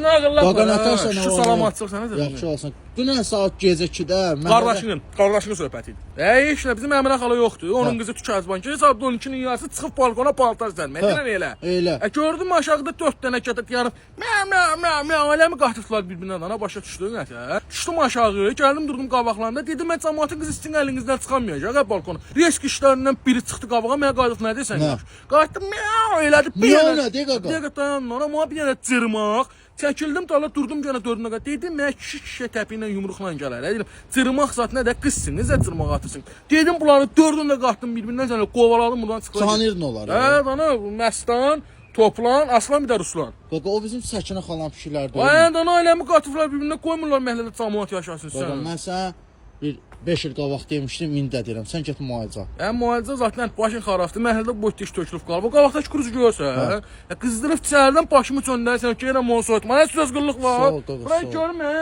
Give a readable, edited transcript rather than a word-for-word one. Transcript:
Ağıllı Qaqa nətərsən Şu salamatçılıq sənə dedim. Yaxşı olsun. Dünən saat gecə 2-də mən Qardaşının söhbəti idi. Heç nə, bizim Əmirə xala yoxdur. Onun Hə. qızı Tükəzban ki, saat 12-nin yarısı çıxıb balkona paltar zərmək. Hə, Deyirəm elə. elə. Gördüm aşağıda 4 dənə gədə yanıb. Mə mə mə mə aləmi qatıblar bir-birinə ana başa düşdün nə? Düşdüm aşağı, gəldim durdum qabaqlarında. Dedim mən cəmaatın qızı sizin əlinizdən çıxamayacaq ha balkona. Risk işlərindən biri çıxdı qabağa, mənə qayıdıb nə desən? Nə? Qayıtdım mə elədi. Bir Miau dənə- nə, de qaqa? Bir dəqiqə dayanın, ana mənə bir dənə cırmaq. Çəkildim dala durdum gənə dördünə qədər. Dedim mənə kişi kişiyə təpi ilə yumruqla gələr. Dedim cırmaq zat nə də qızsın, necə cırmaq atırsın? Dedim bunları dördünü də qatdım bir-birindən sənə qovaladım buradan çıxdılar. Tanıyırdın onları. Hə, dana Məstan, Toplan, Aslan bir də Ruslan. Qaqa o bizim Səkinə xalan pişiklərdir. Ay dana ailəmi qatıblar bir-birinə qoymurlar məhəllədə camaat yaşasın Qaqa sən. mən sənə bir 5 il qabaq demişdim, indi də deyirəm. Sən get müalicə. Hə, müalicə zaten başın xarabdır. Məhəllədə boş diş tökülüb qalıb. O qabaqdakı kruzu görsən, hə? Qızdırıb içəridən başımı çöndərsən, gəlirəm onu soyutma. Nə söz qıllıq var? Sağ ol, qaqa, Burayı sağ ol. görmə.